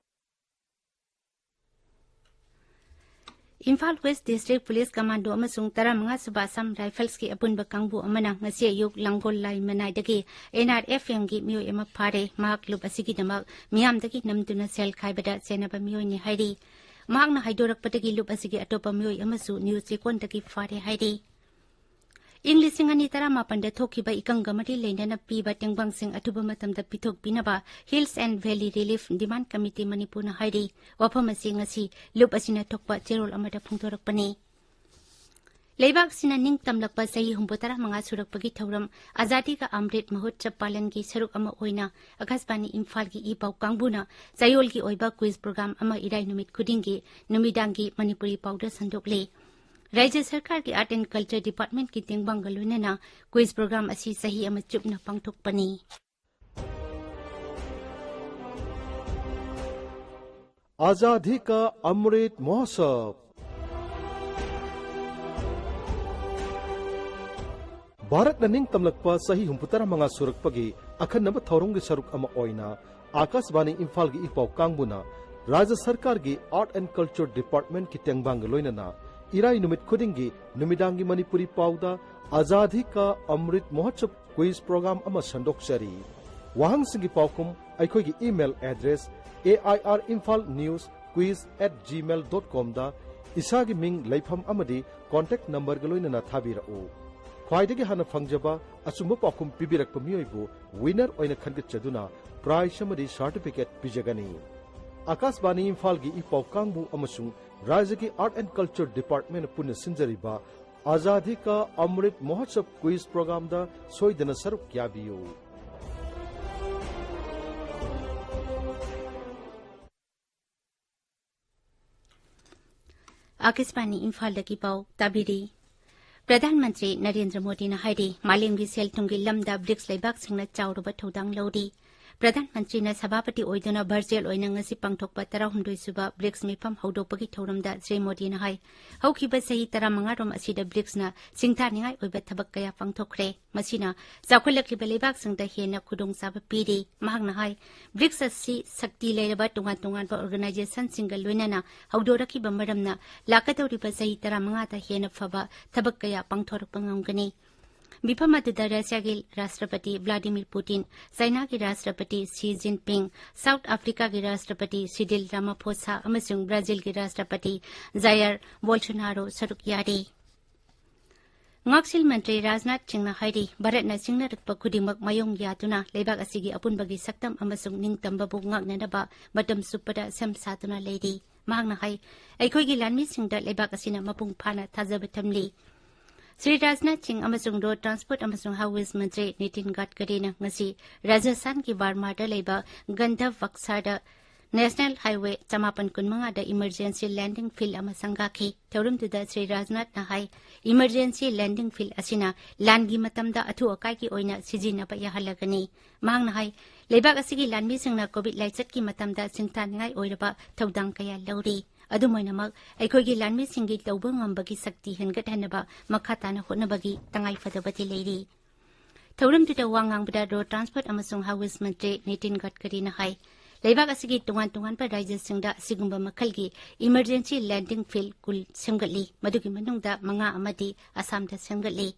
Imphal West District Police Commando ꯑꯃꯁꯨꯡ ꯇꯔꯥꯃꯉꯥ ꯁꯨꯕ Assam Riflesꯀꯤ ꯑꯄꯨꯟꯕ ꯀꯥꯡꯕꯨ ꯑꯃꯅ ꯉꯁꯤ ꯑꯌꯨꯛ ꯂꯥꯡꯒꯣꯜ ꯂꯥꯏ ꯃꯅꯥꯏꯗꯒꯤ NRFMꯒꯤ ꯃꯤꯑꯣꯏ ꯑꯃ ꯐꯥꯔꯦ꯫ ꯃꯍꯥꯛ ꯂꯨꯞ ꯑꯁꯤꯒꯤꯗꯃꯛ ꯃꯤꯌꯥꯝꯗꯒꯤ ꯅꯝꯗꯨꯅ ꯁꯦꯜ ꯈꯥꯏꯕꯗ ꯆꯦꯟꯅꯕ ꯃꯤꯑꯣꯏꯅꯤ ꯍꯥꯏꯔꯤ꯫ ꯃꯍꯥꯛꯅ ꯍꯥꯏꯗꯣꯔꯛꯄꯗꯒꯤ ꯂꯨꯞ ꯑꯁꯤꯒꯤ ꯑꯇꯣꯞꯄ ꯃꯤꯑꯣꯏ ꯑꯃꯁꯨ ꯅ꯭ꯌꯨ ꯆꯦꯀꯣꯟꯗꯒꯤ ꯐꯥꯔꯦ ꯍꯥꯏꯔꯤ꯫ ꯏꯪ ꯂꯤꯁꯤꯡ ꯑꯅꯤ ꯇꯔꯥꯃꯥꯄꯟꯗ ꯊꯣꯛꯈꯤꯕ ꯏꯀꯪꯒ ꯃꯔꯤ ꯂꯩꯅꯅ ꯄꯤꯕ ꯇꯦꯡꯕꯥꯡꯁꯤꯡ ꯑꯊꯨꯕ ꯃꯇꯝꯗ ꯄꯤꯊꯣꯛꯄꯤꯅꯕ Hills and Valley Relief Demand Committee ꯃꯅꯤꯄꯨꯔꯅ ꯍꯥꯏꯔꯤ꯫ ꯋꯥꯐꯝ ꯑꯁꯤ ꯉꯁꯤ ꯂꯨꯞ ꯑꯁꯤꯅ ꯊꯣꯛꯄ ꯆꯦꯔꯣꯜ ꯑꯃꯗ ꯐꯣꯡꯗꯣꯔꯛꯄꯅꯤ꯫ ꯂꯩꯕꯥꯛꯁꯤꯅ ꯅꯤꯡꯇꯝꯂꯛꯄ ꯆꯍꯤ ꯍꯨꯝꯐꯨ ꯇꯔꯥꯃꯉꯥ ꯁꯨꯔꯛꯄꯒꯤ ꯊꯧꯔꯝ ꯑꯖꯥꯗꯤ ꯀꯥ ꯑꯃ꯭ꯔꯤꯠ ꯃꯍꯣꯠꯁꯕ ꯄꯥꯂꯟꯒꯤ ꯁꯔꯨꯛ ꯑꯃ ꯑꯣꯏꯅ ꯑꯀꯥꯁꯕꯥꯅꯤ ꯏꯝꯐꯥꯜꯒꯤ ꯏ ꯄꯥꯎ ꯀꯥꯡꯕꯨꯅ ꯆꯌꯣꯜꯒꯤ ꯑꯣꯏꯕ quiz program ꯑꯃ ꯏꯔꯥꯏ ꯅꯨꯃꯤꯠ ꯈꯨꯗꯤꯡꯒꯤ ꯅꯨꯃꯤꯗꯥꯡꯒꯤ ꯃꯅꯤꯄꯨꯔꯤ ꯄꯥꯎꯗ ꯁꯟꯗꯣꯛꯂꯤ꯫ ꯔꯥꯖ꯭ꯌ ꯁꯔꯀꯥꯔꯒꯤ Art and Culture Departmentꯀꯤ ꯇꯦꯡꯕꯥꯡꯒ ꯂꯣꯏꯅꯅ quiz program ꯑꯁꯤ ꯆꯍꯤ ꯑꯃ ꯆꯨꯞꯅ ꯄꯥꯡꯊꯣꯛꯄꯅꯤ꯫ आजादी का अमृत महोत्सव। ꯚꯥꯔꯠꯅ ꯅꯤꯡꯇꯝꯂꯛꯄ ꯆꯍꯤ ꯍꯨꯝꯐꯨꯇꯔꯥ ꯃꯉꯥ ꯁꯨꯔꯛꯄꯒꯤ ꯑꯈꯟꯅꯕ ꯊꯧꯔꯝꯒꯤ ꯁꯔꯨꯛ ꯑꯃ ꯑꯣꯏꯅ ꯑꯥꯀꯥꯁꯕꯥꯅꯤ ꯏꯝꯐꯥꯜꯒꯤ ꯏ ꯄꯥꯎ ꯀꯥꯡꯕꯨꯅ ꯔꯥꯖ꯭ꯌ ꯁꯔꯀꯥꯔꯒꯤ Art and Culture Departmentꯀꯤ ꯇꯦꯡꯕꯥꯡꯒ ꯂꯣꯏꯅꯅ ꯏꯔꯥꯏ ꯅꯨꯃꯤꯠ ꯈꯨꯗꯤꯡꯒꯤ ꯅꯨꯃꯤꯗꯥꯡꯒꯤ ꯃꯅꯤꯄꯨꯔꯤ ꯄꯥꯎꯗ ꯑꯖꯥꯗꯤ ꯀꯥ ꯑꯃ꯭ꯔꯤꯠ ꯃꯍꯣꯠꯁꯕ quiz program ꯑꯃ ꯁꯟꯗꯣꯛꯆꯔꯤ꯫ ꯋꯥꯍꯪꯁꯤꯡꯒꯤ ꯄꯥꯎꯈꯨꯝ ꯑꯩꯈꯣꯏꯒꯤ email address A I R Imphal News Quiz at gmail dot comꯗ ꯏꯁꯥꯒꯤ ꯃꯤꯡ, ꯂꯩꯐꯝ ꯑꯃꯗꯤ contact numberꯒ ꯂꯣꯏꯅꯅ ꯊꯥꯕꯤꯔꯛꯎ꯫ ꯈ꯭ꯋꯥꯏꯗꯒꯤ ꯍꯥꯟꯅ ꯐꯪꯖꯕ ꯑꯆꯨꯝꯕ ꯄꯥꯎꯈꯨꯝ ꯄꯤꯕꯤꯔꯛꯄ ꯃꯤꯑꯣꯏꯕꯨ winner ꯑꯣꯏꯅ ꯈꯟꯒꯠꯆꯗꯨꯅ prize ꯑꯃꯗꯤ certificate ꯄꯤꯖꯒꯅꯤ꯫ ꯑꯥꯀꯥꯁꯕꯥꯅꯤ ꯏꯝꯐꯥꯜꯒꯤ ꯏ ꯄꯥꯎ ꯀꯥꯡꯕꯨ ꯑꯃꯁꯨꯡ ꯔꯥꯖ꯭ꯌꯒꯤ Art and Culture Departmentꯅ ꯄꯨꯟꯅ ꯁꯤꯟꯖꯔꯤꯕ ꯑꯖꯥꯗꯤ ꯀꯥ ꯑꯃ꯭ꯔꯤꯠ ꯃꯍꯣꯠꯁꯕ quiz programꯗ ꯁꯣꯏꯗꯅ ꯁꯔꯨꯛ ꯌꯥꯕꯤꯌꯨ꯫ ꯑꯥꯀꯥꯁꯕꯥꯅꯤ ꯏꯝꯐꯥꯜꯗꯒꯤ ꯄꯥꯎ ꯇꯥꯕꯤꯔꯤ꯫ ꯄ꯭ꯔꯙꯥꯟ ꯃꯟꯇ꯭ꯔꯤ ꯅꯔꯦꯟꯗ꯭ꯔ ꯃꯣꯗꯤꯅ ꯍꯥꯏꯔꯤ, ꯃꯥꯂꯦꯝꯒꯤ ꯁꯦꯜ ꯊꯨꯝꯒꯤ ꯂꯝꯗ ꯕ꯭ꯔꯤꯛꯁ ꯂꯩꯕꯥꯛꯁꯤꯡꯅ ꯆꯥꯎꯔꯕ ꯊꯧꯗꯥꯡ ꯂꯧꯔꯤ꯫ ꯄ꯭ꯔꯙꯥꯟ ꯃꯟꯇ꯭ꯔꯤꯅ ꯁꯚꯥꯄꯇꯤ ꯑꯣꯏꯗꯨꯅ ꯚꯔꯆꯨꯑꯦꯜ ꯑꯣꯏꯅ ꯉꯁꯤ ꯄꯥꯡꯊꯣꯛꯄ ꯇꯔꯥꯍꯨꯝꯗꯣꯏꯁꯨꯕ ꯕ꯭ꯔꯤꯛꯁ ꯃꯤꯐꯝ ꯍꯧꯗꯣꯛꯄꯒꯤ ꯊꯧꯔꯝꯗ ꯁ꯭ꯔꯤ ꯃꯣꯗꯤꯅ ꯍꯥꯏ, ꯍꯧꯈꯤꯕ ꯆꯍꯤ ꯇꯔꯥꯃꯉꯥꯔꯣꯝ ꯑꯁꯤꯗ ꯕ꯭ꯔꯤꯛꯁꯅ ꯁꯤꯡꯊꯥꯅꯤꯡꯉꯥꯏ ꯑꯣꯏꯕ ꯊꯕꯛ ꯀꯌꯥ ꯄꯥꯡꯊꯣꯛꯈ꯭ꯔꯦ꯫ ꯃꯁꯤꯅ ꯆꯥꯎꯈꯠꯂꯛꯂꯤꯕ ꯂꯩꯕꯥꯛꯁꯤꯡꯗ ꯍꯦꯟꯅ ꯈꯨꯗꯣꯡꯆꯥꯕ ꯄꯤꯔꯤ꯫ ꯃꯍꯥꯛꯅ ꯍꯥꯏ, ꯕ꯭ꯔꯤꯛꯁ ꯑꯁꯤ ꯁꯛꯇꯤ ꯂꯩꯔꯕ ꯇꯣꯉꯥꯟ ꯇꯣꯉꯥꯟꯕ organizationꯁꯤꯡꯒ ꯂꯣꯏꯅꯅ ꯍꯧꯗꯣꯔꯛꯈꯤꯕ ꯃꯔꯝꯅ ꯂꯥꯛꯀꯗꯧꯔꯤꯕ ꯆꯍꯤ ꯇꯔꯥꯃꯉꯥꯗ ꯍꯦꯟꯅ ꯐꯕ ꯊꯕꯛ ꯀꯌꯥ ꯄꯥꯡꯊꯣꯔꯛꯄ ꯉꯝꯒꯅꯤ꯫ ꯃꯤꯐꯝ ꯑꯗꯨꯗ ꯔꯁꯤꯌꯥꯒꯤ ꯔꯥꯁꯇ꯭ꯔꯄꯇꯤ ꯚ꯭ꯂꯥꯗꯤꯃꯤꯔ ꯄꯨꯇꯤꯟ, ꯆꯥꯏꯅꯥꯒꯤ ꯔꯥꯁꯇ꯭ꯔꯄꯇꯤ ꯁꯤ ꯖꯤꯟꯄꯤꯡ, ꯁꯥꯎꯠ ꯑꯐ꯭ꯔꯤꯀꯥꯒꯤ ꯔꯥꯁꯇ꯭ꯔꯄꯇꯤ ꯁꯤꯔꯤꯜ ꯔꯥꯃꯥꯐꯣꯁꯥ ꯑꯃꯁꯨꯡ ꯕ꯭ꯔꯥꯖꯤꯜꯒꯤ ꯔꯥꯁꯇ꯭ꯔꯄꯇꯤ ꯖꯥꯌꯔ ꯕꯣꯜꯁꯣꯅꯥꯔꯣ ꯁꯔꯨꯛ ꯌꯥꯔꯤ꯫ ꯉꯥꯛꯁꯦꯜ ꯃꯟꯇ꯭ꯔꯤ ꯔꯥꯖꯅꯥꯊ ꯁꯤꯡꯅ ꯍꯥꯏꯔꯤ, ꯚꯥꯔꯠꯅ ꯁꯤꯡꯅꯔꯛꯄ ꯈꯨꯗꯤꯡꯃꯛ ꯃꯥꯌꯣꯡ ꯌꯥꯗꯨꯅ ꯂꯩꯕꯥꯛ ꯑꯁꯤꯒꯤ ꯑꯄꯨꯟꯕꯒꯤ ꯁꯛꯇꯝ ꯑꯃꯁꯨꯡ ꯅꯤꯡꯇꯝꯕꯕꯨ ꯉꯥꯛꯅꯅꯕ ꯃꯇꯝ ꯆꯨꯞꯄꯗ ꯁꯦꯝ ꯁꯥꯗꯨꯅ ꯂꯩꯔꯤ꯫ ꯃꯍꯥꯛꯅ ꯍꯥꯏ, ꯑꯩꯈꯣꯏꯒꯤ ꯂꯥꯟꯃꯤꯁꯤꯡꯗ ꯂꯩꯕꯥꯛ ꯑꯁꯤꯅ ꯃꯄꯨꯡ ꯐꯥꯅ ꯊꯥꯖꯕ ꯊꯝꯂꯤ꯫ ꯁ꯭ꯔꯤ ꯔꯥꯖꯅꯥꯊ ꯁꯤꯡ ꯑꯃꯁꯨꯡ ꯔꯣꯗ ꯇ꯭ꯔꯥꯟꯁꯄꯣꯔꯠ ꯑꯃꯁꯨꯡ ꯍꯥꯏꯋꯦꯁ ꯃꯟꯇ꯭ꯔꯤ ꯅꯤꯇꯤꯟ ꯒꯗꯀꯔꯤꯅ ꯉꯁꯤ ꯔꯥꯖꯁꯊꯥꯟꯒꯤ ꯕꯥꯔꯃꯥꯔꯗ ꯂꯩꯕ ꯒꯟꯙ ꯕꯛꯁꯥꯗ ꯅꯦꯁꯅꯦꯜ ꯍꯥꯏꯋꯦ ꯆꯃꯥꯄꯟ ꯀꯨꯟꯃꯉꯥꯗ emergency landing field ꯑꯃ ꯁꯪꯒꯥꯈꯤ꯫ ꯊꯧꯔꯝꯗꯨꯗ ꯁ꯭ꯔꯤ ꯔꯥꯖꯅꯥꯊꯅ ꯍꯥꯏ, emergency landing field ꯑꯁꯤꯅ ꯂꯥꯟꯒꯤ ꯃꯇꯝꯗ ꯑꯊꯨ ꯑꯀꯥꯏꯒꯤ ꯑꯣꯏꯅ ꯁꯤꯖꯤꯟꯅꯕ ꯌꯥꯍꯜꯂꯒꯅꯤ꯫ ꯃꯍꯥꯛꯅ ꯍꯥꯏ, ꯂꯩꯕꯥꯛ ꯑꯁꯤꯒꯤ ꯂꯥꯟꯃꯤꯁꯤꯡꯅ ꯀꯣꯚꯤꯗ ꯂꯥꯏꯆꯠꯀꯤ ꯃꯇꯝꯗ ꯁꯤꯡꯊꯥꯅꯤꯡꯉꯥꯏ ꯑꯣꯏꯔꯕ ꯊꯧꯗꯥꯡ ꯀꯌꯥ ꯂꯧꯔꯤ꯫ ꯑꯗꯨꯝ ꯑꯣꯏꯅꯃꯛ, ꯑꯩꯈꯣꯏꯒꯤ ꯂꯥꯟꯃꯤꯁꯤꯡꯒꯤ ꯇꯧꯕ ꯉꯝꯕꯒꯤ ꯁꯛꯇꯤ ꯍꯦꯟꯒꯠꯍꯟꯅꯕ ꯃꯈꯥ ꯇꯥꯅ ꯍꯣꯠꯅꯕꯒꯤ ꯇꯉꯥꯏꯐꯗꯕꯗꯤ ꯂꯩꯔꯤ꯫ ꯊꯧꯔꯝꯗꯨꯗ ꯋꯥ ꯉꯥꯡꯕꯗ ꯔꯣꯗ ꯇ꯭ꯔꯥꯟꯁꯄꯣꯔꯠ ꯑꯃꯁꯨꯡ ꯍꯥꯏꯋꯦꯁ ꯃꯟꯇ꯭ꯔꯤ ꯅꯤꯇꯤꯟ ꯒꯗꯀꯔꯤꯅ ꯍꯥꯏ, ꯂꯩꯕꯥꯛ ꯑꯁꯤꯒꯤ ꯇꯣꯉꯥꯟ ꯇꯣꯉꯥꯟꯕ ꯔꯥꯖ꯭ꯌꯁꯤꯡꯗ ꯑꯁꯤꯒꯨꯝꯕ ꯃꯈꯜꯒꯤ ꯏꯃꯔꯖꯦꯟꯁꯤ ꯂꯦꯟꯗꯤꯡ ꯐꯤꯜꯗ ꯀꯨꯟ ꯁꯦꯝꯒꯠꯂꯤ꯫ ꯃꯗꯨꯒꯤ ꯃꯅꯨꯡꯗ ꯃꯉꯥ ꯑꯃꯗꯤ ꯑꯁꯥꯝꯗ ꯁꯦꯝꯒꯠꯂꯤ꯫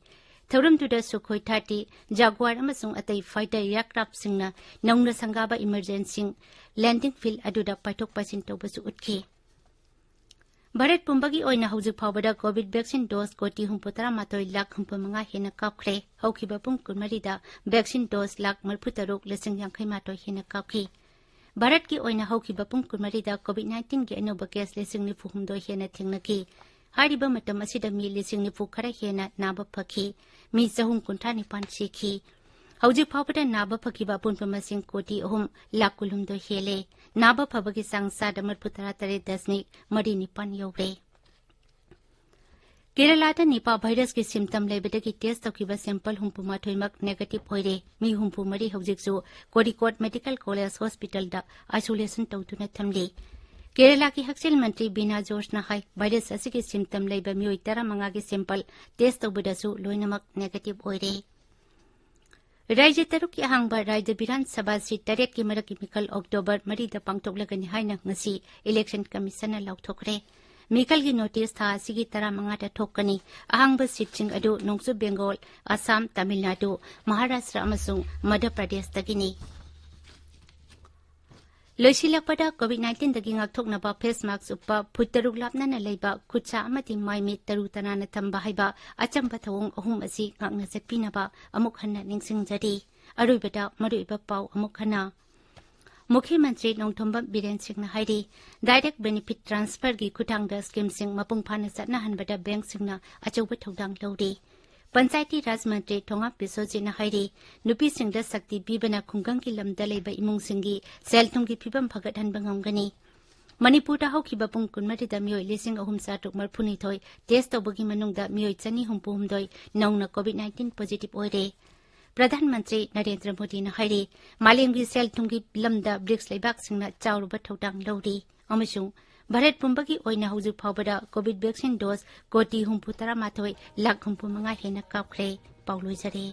ꯊꯧꯔꯝꯗꯨꯗ ꯁꯨꯈꯣꯏ ꯊꯥꯔꯇꯤ, ꯖꯥꯒꯨꯋꯥꯔ ꯑꯃꯁꯨꯡ ꯑꯇꯩ ꯐꯥꯏꯇꯔ ꯑꯦꯌꯔꯀ꯭ꯔꯥꯐꯁꯤꯡꯅ ꯅꯧꯅ ꯁꯪꯒꯥꯕ ꯏꯃꯔꯖꯦꯟꯁꯤ ꯂꯦꯟꯗꯤꯡ ꯐꯤꯜꯗ ꯑꯗꯨꯗ ꯄꯥꯏꯊꯣꯛ ꯄꯥꯏꯁꯤꯟ ꯇꯧꯕꯁꯨ ꯎꯠꯈꯤ꯫ ꯚꯥꯔꯠ ꯄꯨꯝꯕꯒꯤ ꯑꯣꯏꯅ ꯍꯧꯖꯤꯛ ꯐꯥꯎꯕꯗ ꯀꯣꯚꯤꯗ ꯚꯦꯛꯁꯤꯟ ꯗꯣꯁ ꯀꯣꯇꯤ ꯍꯨꯝꯐꯨꯇꯔꯥ ꯃꯥꯊꯣꯏ ꯂꯥꯈ ꯍꯨꯝꯐꯨꯃꯉꯥ ꯍꯦꯟꯅ ꯀꯥꯞꯈ꯭ꯔꯦ꯫ ꯍꯧꯈꯤꯕ ꯄꯨꯡ ꯀꯨꯟꯃꯔꯤꯗ ꯚꯦꯛꯁꯤꯟ ꯗꯣꯁ ꯂꯥꯈ ꯃꯔꯤꯐꯨꯇꯔꯨꯛ ꯂꯤꯁꯤꯡ ꯌꯥꯡꯈꯩ ꯃꯥꯊꯣꯏ ꯍꯦꯟꯅ ꯀꯥꯞꯈꯤ꯫ ꯚꯥꯔꯠꯀꯤ ꯑꯣꯏꯅ ꯍꯧꯈꯤꯕ ꯄꯨꯡ ꯀꯨꯟꯃꯔꯤꯗ ꯀꯣꯚꯤꯗ ꯅꯥꯏꯟꯇꯤꯟꯒꯤ ꯑꯅꯧꯕ ꯀꯦꯁ ꯂꯤꯁꯤꯡ ꯅꯤꯐꯨ ꯍꯨꯝꯗꯣꯏ ꯍꯦꯟꯅ ꯊꯦꯡꯅꯈꯤ꯫ ꯍꯥꯏꯔꯤꯕ ꯃꯇꯝ ꯑꯁꯤꯗ ꯃꯤ ꯂꯤꯁꯤꯡ ꯅꯤꯐꯨ ꯈꯔ ꯍꯦꯟꯅ ꯅꯥꯕ ꯐꯈꯤ꯫ ꯃꯤ ꯆꯍꯨꯝ ꯀꯨꯟꯊ꯭ꯔꯥ ꯅꯤꯄꯥꯟ ꯁꯤꯈꯤ꯫ ꯍꯧꯖꯤꯛ ꯐꯥꯎꯕꯗ ꯅꯥꯕ ꯐꯈꯤꯕ ꯑꯄꯨꯟꯕ ꯃꯁꯤꯡ ꯀꯣꯇꯤ ꯑꯍꯨꯝ ꯂꯥꯈ ꯀꯨꯟꯍꯨꯝꯗꯣꯏ ꯍꯦꯜꯂꯦ꯫ ꯅꯥꯕ ꯐꯕꯒꯤ ꯆꯥꯡ ꯆꯥꯗ ꯃꯔꯤꯐꯨ ꯇꯔꯥ ꯇꯔꯦꯠ ꯗꯁꯃꯤꯛ ꯃꯔꯤ ꯅꯤꯄꯥꯟ ꯌꯧꯔꯦ꯫ ꯀꯦꯔꯂꯥꯗ ꯅꯤꯄꯥ ꯚꯥꯏꯔꯁꯀꯤ ꯁꯤꯝꯇꯝ ꯂꯩꯕꯗꯒꯤ ꯇꯦꯁ ꯇꯧꯈꯤꯕ ꯁꯦꯝꯄꯜ ꯍꯨꯝꯐꯨ ꯃꯥꯊꯣꯏꯃꯛ ꯅꯦꯒꯦꯇꯤꯚ ꯑꯣꯏꯔꯦ꯫ ꯃꯤ ꯍꯨꯝꯐꯨ ꯃꯔꯤ ꯍꯧꯖꯤꯛꯁꯨ ꯀꯣꯔꯤꯀꯣꯠ ꯃꯦꯗꯤꯀꯦꯜ ꯀꯣꯂꯦꯖ ꯍꯣꯁꯄꯤꯇꯥꯜꯗ ꯑꯥꯏꯁꯣꯂꯦꯁꯟ ꯇꯧꯗꯨꯅ ꯊꯝꯂꯤ꯫ ꯀꯦꯔꯂꯥꯒꯤ ꯍꯛꯁꯦꯜ ꯃꯟꯇ꯭ꯔꯤ ꯕꯤꯅꯥ ꯖꯣꯔꯖꯅ ꯍꯥꯏ, ꯚꯥꯏꯔꯁ ꯑꯁꯤꯒꯤ ꯁꯤꯝꯇꯝ ꯂꯩꯕ ꯃꯤꯑꯣꯏ ꯇꯔꯥꯃꯉꯥꯒꯤ ꯁꯦꯝꯄꯜ ꯇꯦꯁ ꯇꯧꯕꯗꯁꯨ ꯂꯣꯏꯅꯃꯛ ꯅꯦꯒꯦꯇꯤꯚ ꯑꯣꯏꯔꯦ꯫ ꯔꯥꯖ꯭ꯌ ꯇꯔꯨꯛꯀꯤ ꯑꯍꯥꯡꯕ ꯔꯥꯖ꯭ꯌ ꯕꯤꯙꯥꯟ ꯁꯚꯥ ꯁꯤꯠ ꯇꯔꯦꯠꯀꯤ ꯃꯔꯛꯀꯤ ꯃꯤꯈꯜ ꯑꯣꯛꯇꯣꯕꯔ ꯃꯔꯤꯗ ꯄꯥꯡꯊꯣꯛꯂꯒꯅꯤ ꯍꯥꯏꯅ ꯉꯁꯤ ꯏꯂꯦꯛꯁꯟ ꯀꯃꯤꯁꯟꯅ ꯂꯥꯎꯊꯣꯛꯈ꯭ꯔꯦ꯫ ꯃꯤꯈꯜꯒꯤ ꯅꯣꯇꯤꯁ ꯊꯥ ꯑꯁꯤꯒꯤ ꯇꯔꯥꯃꯉꯥꯗ ꯊꯣꯛꯀꯅꯤ꯫ ꯑꯍꯥꯡꯕ ꯁꯤꯠꯁꯤꯡ ꯑꯗꯨ ꯅꯣꯡꯆꯨꯞ ꯕꯦꯡꯒꯣꯜ, ꯑꯁꯥꯝ, ꯇꯥꯃꯤꯜ ꯅꯥꯗꯨ, ꯃꯍꯥꯔꯥꯁꯇ꯭ꯔ ꯑꯃꯁꯨꯡ ꯃꯙ꯭ꯌ ꯄ꯭ꯔꯗꯦꯁꯇꯒꯤꯅꯤ꯫ ꯂꯣꯏꯁꯤꯜꯂꯛꯄꯗ ꯀꯣꯚꯤꯗ ꯅꯥꯏꯟꯇꯤꯟꯗꯒꯤ ꯉꯥꯛꯊꯣꯛꯅꯕ ꯐꯦꯁ ꯃꯥꯛꯁ ꯎꯞꯄ, ꯐꯨꯠ ꯇꯔꯨꯛ ꯂꯥꯞꯅꯅ ꯂꯩꯕ, ꯈꯨꯠꯁꯥ ꯑꯃꯗꯤ ꯃꯥꯏ ꯃꯤꯠ ꯇꯔꯨ ꯇꯅꯥꯟꯅ ꯊꯝꯕ ꯍꯥꯏꯕ ꯑꯆꯝꯕ ꯊꯧꯑꯣꯡ ꯑꯍꯨꯝ ꯑꯁꯤ ꯉꯥꯛꯅ ꯆꯠꯄꯤꯅꯕ ꯑꯃꯨꯛ ꯍꯟꯅ ꯅꯤꯡꯁꯤꯡꯖꯔꯤ꯫ ꯑꯔꯣꯏꯕꯗ ꯃꯔꯨꯑꯣꯏꯕ ꯄꯥꯎ ꯑꯃꯨꯛ ꯍꯟꯅ꯫ ꯃꯨꯈ꯭ꯌꯃꯟꯇ꯭ꯔꯤ ꯅꯣꯡꯊꯣꯝꯕꯝ ꯕꯤꯔꯦꯟ ꯁꯤꯡꯅ ꯍꯥꯏꯔꯤ, ꯗꯥꯏꯔꯦꯛ ꯕꯦꯅꯤꯐꯤꯠ ꯇ꯭ꯔꯥꯟꯁꯐꯔꯒꯤ ꯈꯨꯠꯊꯥꯡꯗ ꯁ꯭ꯀꯤꯝꯁꯤꯡ ꯃꯄꯨꯡ ꯐꯥꯅ ꯆꯠꯅꯍꯟꯕꯗ ꯕꯦꯡꯛꯁꯤꯡꯅ ꯑꯆꯧꯕ ꯊꯧꯗꯥꯡ ꯂꯧꯔꯤ꯫ ꯄꯟꯆꯥꯌꯇꯤ ꯔꯥꯖ ꯃꯟꯇ꯭ꯔꯤ ꯊꯣꯉꯥꯝ ꯕꯤꯁꯣꯖꯤꯠꯅ ꯍꯥꯏꯔꯤ, ꯅꯨꯄꯤꯁꯤꯡꯗ ꯁꯛꯇꯤ ꯄꯤꯕꯅ ꯈꯨꯡꯒꯪꯒꯤ ꯂꯝꯗ ꯂꯩꯕ ꯏꯃꯨꯡꯁꯤꯡꯒꯤ ꯁꯦꯜ ꯊꯨꯝꯒꯤ ꯐꯤꯕꯝ ꯐꯒꯠꯍꯟꯕ ꯉꯝꯒꯅꯤ꯫ ꯃꯅꯤꯄꯨꯔꯗ ꯍꯧꯈꯤꯕ ꯄꯨꯡ ꯀꯨꯟꯃꯔꯤꯗ ꯃꯤꯑꯣꯏ ꯂꯤꯁꯤꯡ ꯑꯍꯨꯝ ꯆꯥꯇ꯭ꯔꯨꯛ ꯃꯔꯤꯐꯨꯅꯤꯊꯣꯏ ꯇꯦꯁ ꯇꯧꯕꯒꯤ ꯃꯅꯨꯡꯗ ꯃꯤꯑꯣꯏ ꯆꯅꯤ ꯍꯨꯝꯐꯨ ꯍꯨꯝꯗꯣꯏ ꯅꯧꯅ ꯀꯣꯚꯤꯗ ꯅꯥꯏꯟꯇꯤꯟ ꯄꯣꯖꯤꯇꯤꯚ ꯑꯣꯏꯔꯦ꯫ ꯄ꯭ꯔꯙꯥꯟ ꯃꯟꯇ꯭ꯔꯤ ꯅꯔꯦꯟꯗ꯭ꯔ ꯃꯣꯗꯤꯅ ꯍꯥꯏꯔꯤ, ꯃꯥꯂꯦꯝꯒꯤ ꯁꯦꯜ ꯊꯨꯝꯒꯤ ꯂꯝꯗ ꯕ꯭ꯔꯤꯛꯁ ꯂꯩꯕꯥꯛꯁꯤꯡꯅ ꯆꯥꯎꯔꯕ ꯊꯧꯗꯥꯡ ꯂꯧꯔꯤ ꯑꯃꯁꯨꯡ ꯚꯥꯔꯠ ꯄꯨꯝꯕꯒꯤ ꯑꯣꯏꯅ ꯍꯧꯖꯤꯛ ꯐꯥꯎꯕꯗ ꯀꯣꯚꯤꯗ ꯚꯦꯛꯁꯤꯟ ꯗꯣꯁ ꯀꯣꯇꯤ ꯍꯨꯝꯐꯨ ꯇꯔꯥ ꯃꯥꯊꯣꯏ ꯂꯥꯈ ꯍꯨꯝꯐꯨ ꯃꯉꯥ ꯍꯦꯟꯅ ꯀꯥꯞꯈ꯭ꯔꯦ꯫ ꯄꯥꯎ ꯂꯣꯏꯖꯔꯦ꯫